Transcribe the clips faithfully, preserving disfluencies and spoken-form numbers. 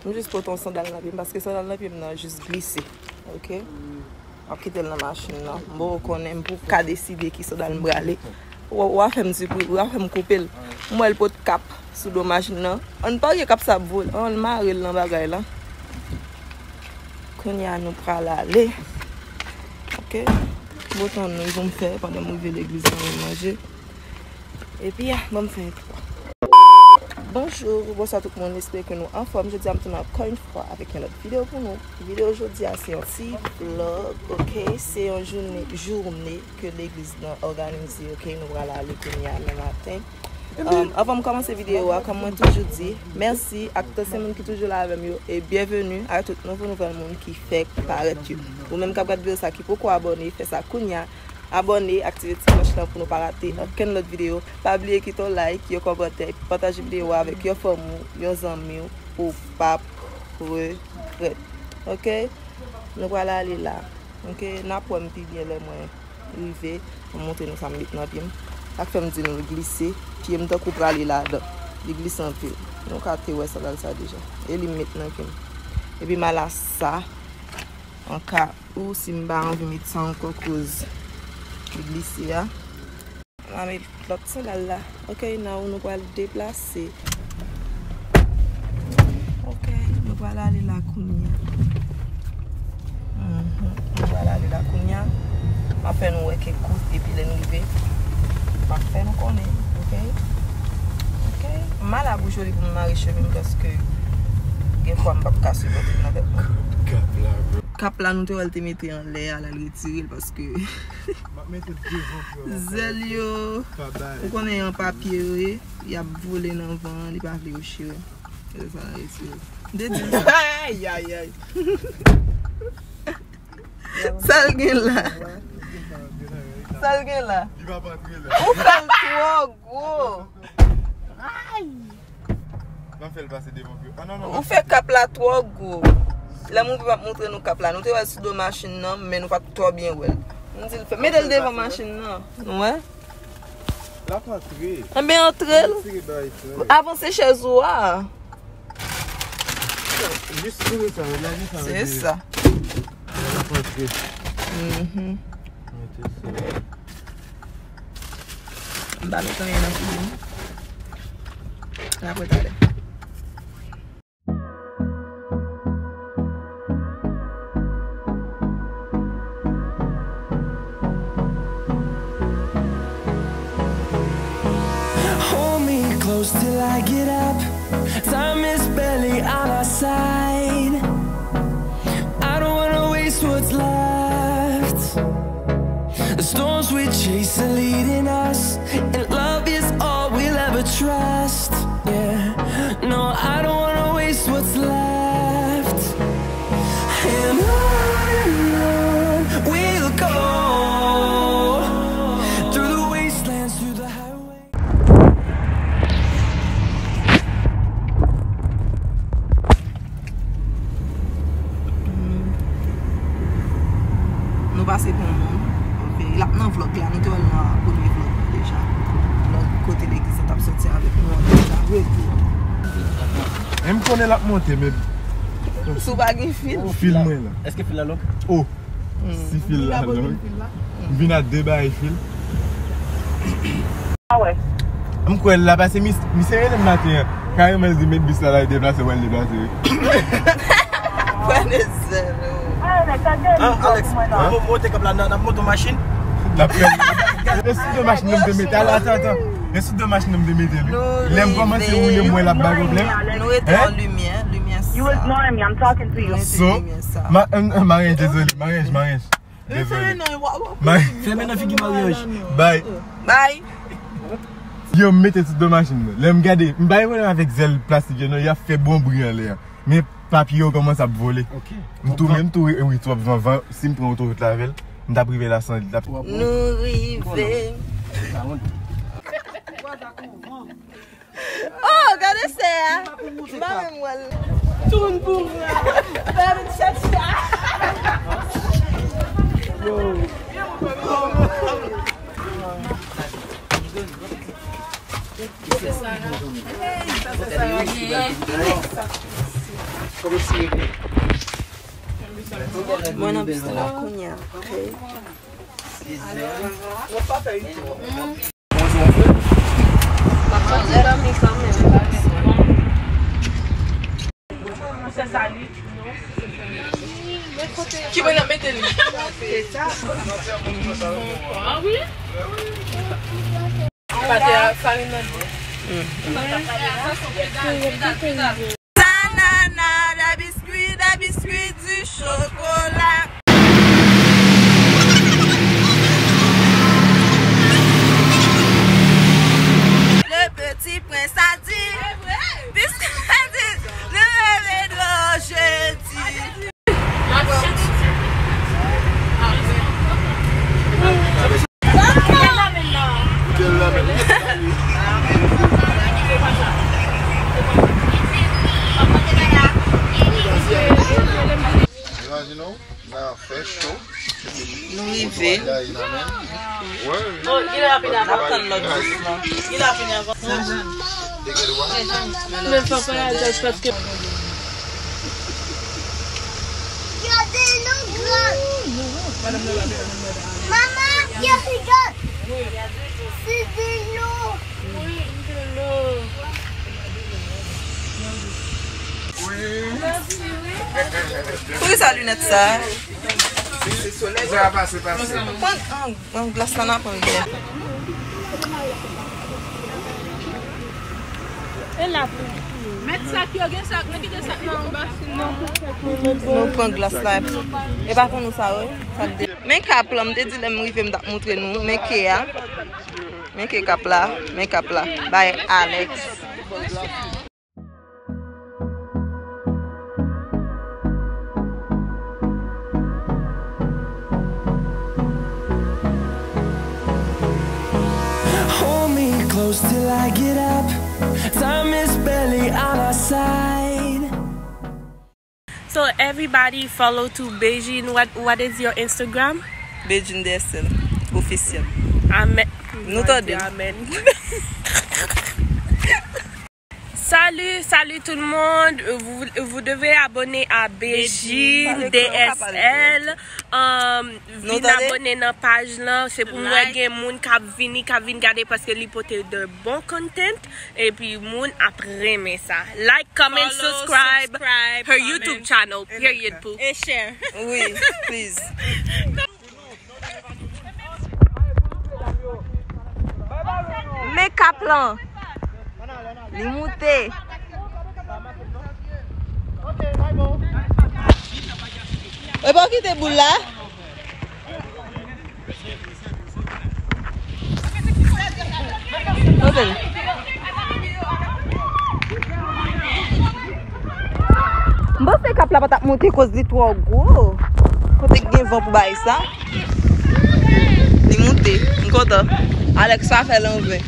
M jis pote yon sandal nan pye m, paske sandal nan pye m nan jis glise. Ok? M ap kite l nan machin nan. M poko konnen, m poko ka deside ki sandal m prale. W a, w a fè m sipriz, w a fè m koupe l. M wè l pot kap sou do machin nan. Ann parye kap sa ap vole. Ann mare l nan bagay la. Kounye a nou pral ale. Ok? Bon tan nou pou m fè pandan m rive legliz nan mwen manje. Epi a, ban m fè yon twa. Bonjou, bonswa tout moun, espere ke nou anfòm. Jodi a m tounen ankò yon fwa avèk yon lòt videyo pou nou. Videyo jodi a se yon ti vlog, ok? Se yon jounen, jounen ke legliz nan òganize, ok? Nou pral ale kounye a nan maten. Um, anvan m kòmanse videyo a, kòm mwen toujou di, mèsi ak tout se moun ki toujou la avè m yo, e byenveni a tout nouvo nouvèl moun ki fèk parèt yo. Ou menm k ap gad videyo sa ki poko abòne, fè sa kounye a. Abòne, aktive ti klòch lan pou nou pa rate okenn lòt videyo. Pa bliye kite yon like, yon kòmantè, epi pataje videyo a avèk yon fanmi w, yon zanmi w, pou w p ap regrèt. Ok? Nou pral ale la. Ok? N ap wè m pi byen lè mwen rive. Mwen montre nou sa m met nan pye m. Sa k fè m di nou l glise. Pye m tankou prale ladan. Li glise anpil. Nou ka te wè sandal sa deja. E li m met nan pye m. Epi m al a sa. An ka ou si m pa anvi met sa ankò koz li glise a. M a met lòt sandal la. Ok, nan ou nou pral deplase. Ok, nou pral ale la kounye a. Mhm, nou pral ale la kounye a. M ap fè nou wè kèk kout, epi lè n rive, m ap fè nou konnen, ok? Ok. M al a Bouch Oli pou m mare cheve m, paske gen fwa m p ap ka sipòte l nan tèt mwen. Kap la, bro. Kap la, nou te wè l te mete anlè a, l al retire l, paske m ap mete devan pou yo. Zèl yo, pa bay. Ou konnen yon papye yo ye, y ap vole nan van an, li pa vle yo chire. Se sa, retire. M te di l sa. Ay, ay, ay. Sa l gen la? Sa l gen la? Li pa antre la. Ou fè l twò gwo. Ay! Ban m fè l pase devan pye. Ah, non, non, ou fè kap la twò gwo. Lè m rive m ap montre nou kap la. Nou te wè l sou do machin nan, men nou pa t twò byen wè l. M di l fè, mete l devan machin nan. Nou wè? L ap antre. Enben, antre l. Retire bagay sa yo. Avanse chèz ou a. Jis souri sa, lage sa. Se sa. L ap antre. Mhm. Mete sa. M pa met anyen nan figi m. N ap wè talè. Hold me close till I get up. Time is barely on our side. I don't wanna waste what's left. The storms we chase are leading us, and love is all we'll ever trust. Yeah, no, I don't wanna waste what's left. And on and on we'll go, through the wastelands, through the highways. Nou pase pon moun. Ok. L ap nan vlòg la. Nou te wè l nan premye vlòg la deja. Vlòg kote legliz la t ap soti avèk nou an deja. Retour. E m konnen l ap monte, men. Si w pa gen fil. Fil mwen la. Èske fil la long? Oh. Si fil la long. M vin a de bagay fil. Ah ouais. M kwè l la pase, mis-, misye rele m maten an. Kareman, l di met bis la, l al deplase, wè l deplase wi. Pran de zèl ou. Ah, Alex, mo-, monte kap la, n ap monte yon machin. L ap fè. E sou de machin nan m te mete. Al, atann, atann. E sou de machin nan m te mete wi. Lè m kòmanse woule, m wè l ap bay pwoblèm. Nou rete an limyè, limyè sa. You ignore me, I'm talking to you. So, ma-, m-, m-, maryaj, dezole, maryaj, maryaj. Dezole. Fèmen nan figi maryaj. Bay. Bay. Yo, m mete tout nan machin nan. Lè m gade, m pa gen pwoblèm avèk zèl plastik yo, non, y ap fè bon bri anlè a. Men papye yo kòmanse ap vole. Ok. M tou, men m tou, wi, twòp van, van, si m pran otowout la avè l, m t ap rive la san li, l t ap Nou rive. Oh, gade sè a. M pa menm wè l. Tourn pou mwen. Fè m chèche a. Yo. Mwen nan piscine la kounye a, ok? Ki mwen ap mete li? Se sa. Ah wi. Pate a farin nan dlo. Sa nana, da biskwi, da biskwi, di chokola. Le petit prince a dit, puisque a dit, le réveil de jeudi. Imajine w nan fè cho. Nou rive. N ap tann lòt jis lan. Men fò pa al jazz paske Gade lo gran. Manman, gade, gade. Se de lo. Wi, de lo. Poukisa linèt sa? Sa pase, pase. Pran, ah, Bon, glas la n a pran byen. E la pou. Met sak yo, gen sak, men kite sak nan anba, sinon. Nou pran glas la. E pa pou nou sa, wi. Sa de- Men kap lan, m te di lè m rive, m t ap montre nou. Men ke a. Men ke kap la. Men kap la. Bay Alex. Hold me close till I get up. Time is barely on our side. So everybody follow to Beijing. What, what is your Instagram? Beijing D S L officiel. Amen. Nou tande. Amen. Salut, salut tout le monde. Vous, vous devez abonner à Beijing D S L. Um, vin abone nan paj lan. Se pou mwen gen moun k ap vini, k ap vin gade paske li pote de bon content. Epi moun ap renmen sa. Like, comment, subscribe her YouTube channel. Period pou. E share. Wi, please. Men kap lan. Li moute. E pa w kite boul la. Ok. M panse kap la pa t ap moute koz li twò gwo. Kote k gen van pou bay sa? Li moute. M kontan. Alex pa fè l anven.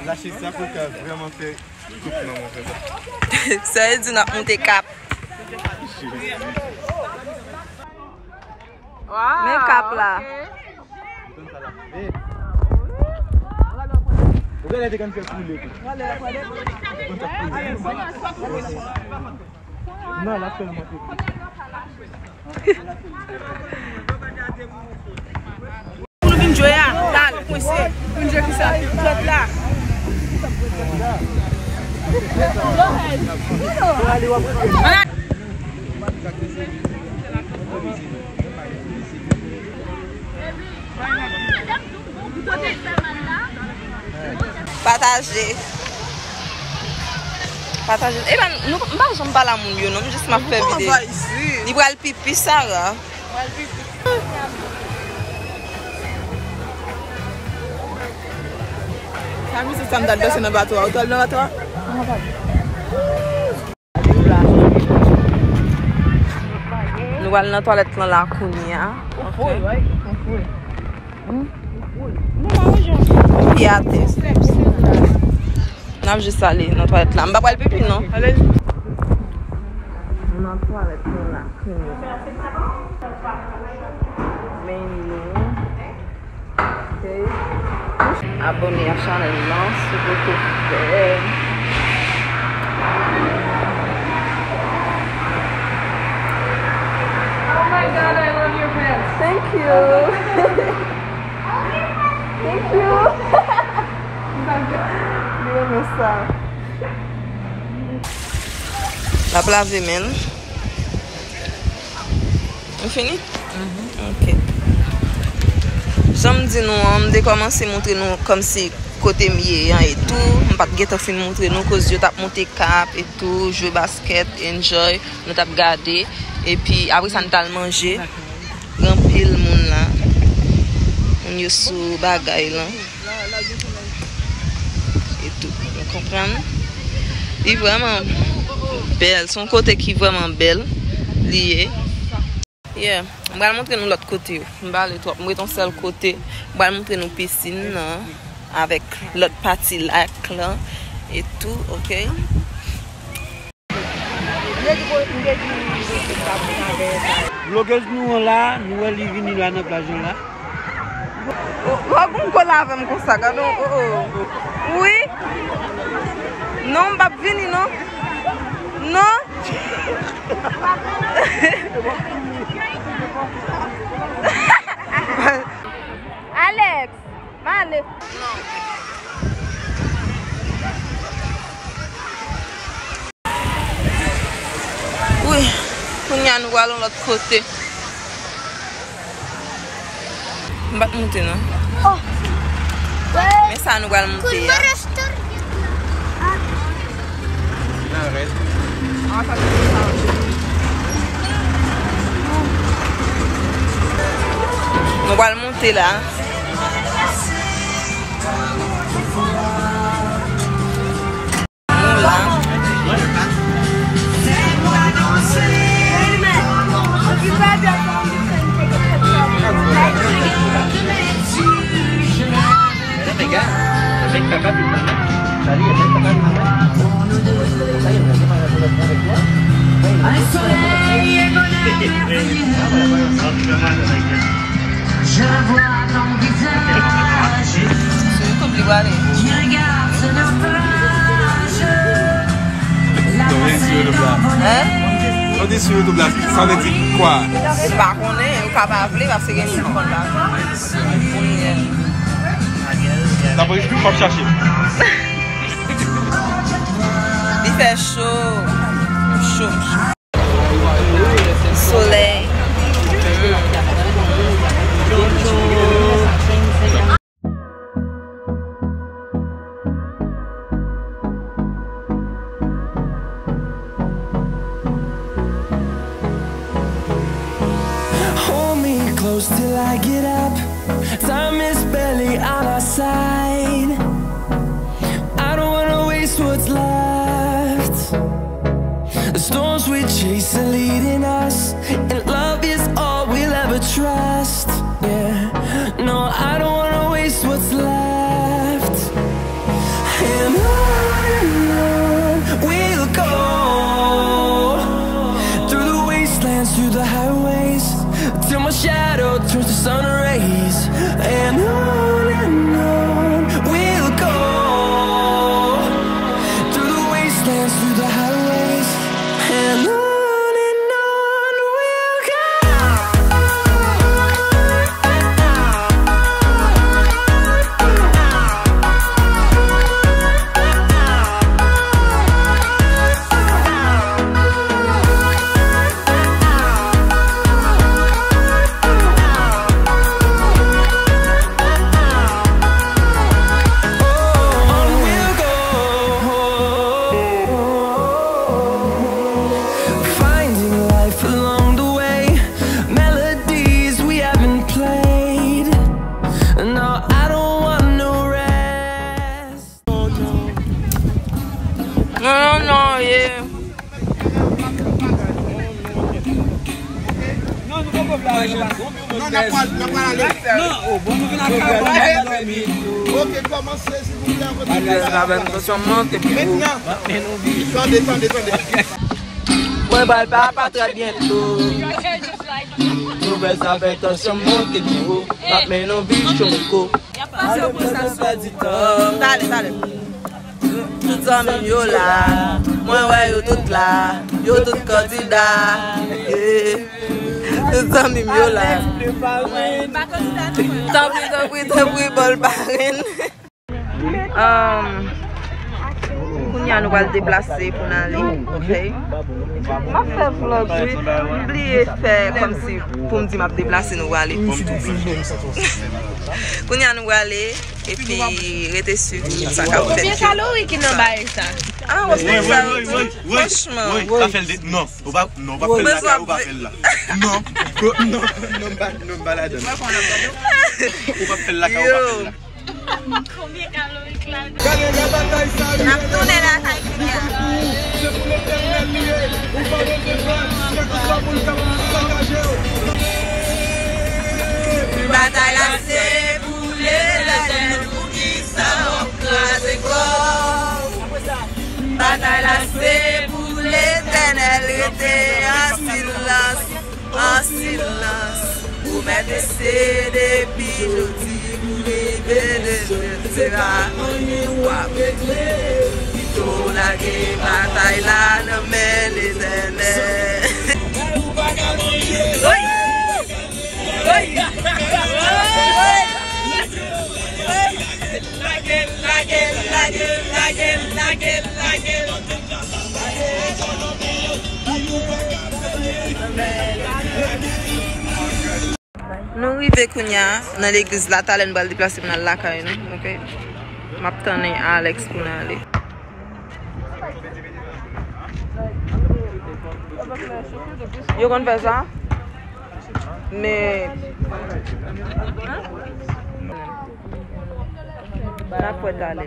Lache sa pou ka vrèman fè koup nan mwen fè sa. Sa vle di n ap moute kap. Men kap la. Ou genlè te konn fè koule tou. Non, l ap fè l monte. Pou nou vin jwe a, la, nou kwense. Vin jwe kisa? Jwèt la. Pataje. Pataje. E pa, nou, m pa janm pale a moun yo, non, m jis m ap fè videyo. Li pral pipi, Sara. Pral pipi. Sa misye sa m t al danse nan bato a. Ou t al nan bato a? Nou pral nan twalèt lan la kounye a. Pi atè. N ap jis ale nan twalèt la. M pa pral pipi, non. Nou nan twalèt lan la kounye a. Men nou. Ok. Abòne a chanèl lan, sipote fè. Oh my God, I love your pants. Thank you. Thank you. Li renmen sa. L ap lave men l. M fini? Mhm. Ok. Jan m di nou an, m te kòmanse montre nou kòmsi kote m ye an e tou. M pa t gentan fin montre nou koz yo t ap monte kap e tou, jwe baskèt, enjoy, nou t ap gade. Epi apre sa, nou t al manje. Gen anpil moun la. Moun yo sou bagay lan. E tou. Nou konprann? Li vrèman bèl. Se yon kote ki vrèman bèl li ye. Yeah. M pral montre nou lòt kote yo. M pa ale twòp. M ret yon sèl kote. M pral montre nou pisin nan avèk lòt pati lak lan e tou, ok? Vlogèz nou an la, nou wè li vini la nan plaj lan la. Wè gon kou lave m konsa, gade, oh, oh. Wi. Non, m p ap vini, non. Non. Alex, m ale. Wi, kounye a nou pral yon lòt kote. M pa t moute non. Oh. Men sa nou pral moute a. Nou pral monte la. Nou la. Sou YouTube li prale. Hein? Lè w di sou YouTube la, sa vle di kwa? M pa konnen, ou ka pa vle, paske gen moun ki konn pa vle. N ap chache. Li fè cho. Cho, cho. Solèy. Hold me close till I get up. Time is barely on our side. I don't wanna waste what's left. The storms we chase are leading us, and love is all we'll ever trust. Yeah, no, I don't wanna waste what's left. And on and on we'll go, through the wastelands, through the highways, till my shadow turns to sun rays. And on and on we'll go, through the wastelands, through the highways, and on and on we'll go. Non, n ap pral, n ap pral ale. Non, o, bon, nou vin ak kay, bon, nou dòmi. Ok, kòmanse, silvouplè, an kote. Avèk tansyon monte pi wo. Mentnan. Tande, tande, tande. Mwen bay pa pa trè byento. Nouvèl sa fè tansyon monte pi wo. M ap mennen w Bichonko. Pase pou sa. Pèdi tan. Talè, talè. Tout zanmi m yo la, mwen wè yo tout la, yo tout kandida. Yeah. Tout zanmi m yo la. Tanpri, tanpri, tanpri, ban l parenn. Um, kounye a nou pral deplase pou n ale, ok? M ap fè vlòg, wi. M bliye fè kòmsi pou m di m ap deplase, nou prale. Kounye a nou prale, epi rete swiv sa k ap fèt. Konbyen kalori ki nan bagay sa? Ah, w ap fè sa, wi, wi, wi, wi, franchman. Wi, pa fè l de, non, ou pa, non, ou pa fè l la, ou pa fè l la. Non, non, non, m pa, non, m pa ladan. Ou pa fè l la, ou pa fè l la. N ap tounen lakay kounye a. Batay la se pou Letènèl, poukisa w ap kraze kò w? Batay la se pou Letènèl, rete an silans. An silans, ou mèt eseye depi jodi pou rive demen. Se pa anyen w ap regle. Pito w lage batay la nan men Letènèl. Woy! Woy! Woy! Lage l, lage l, lage l, lage l, lage l, lage l. Nou rive kounye a nan legliz la, talè n pral deplase pou n al lakay nou, ok? M ap tann Alex pou n ale. Yo konn fè sa? Men n ap wè talè.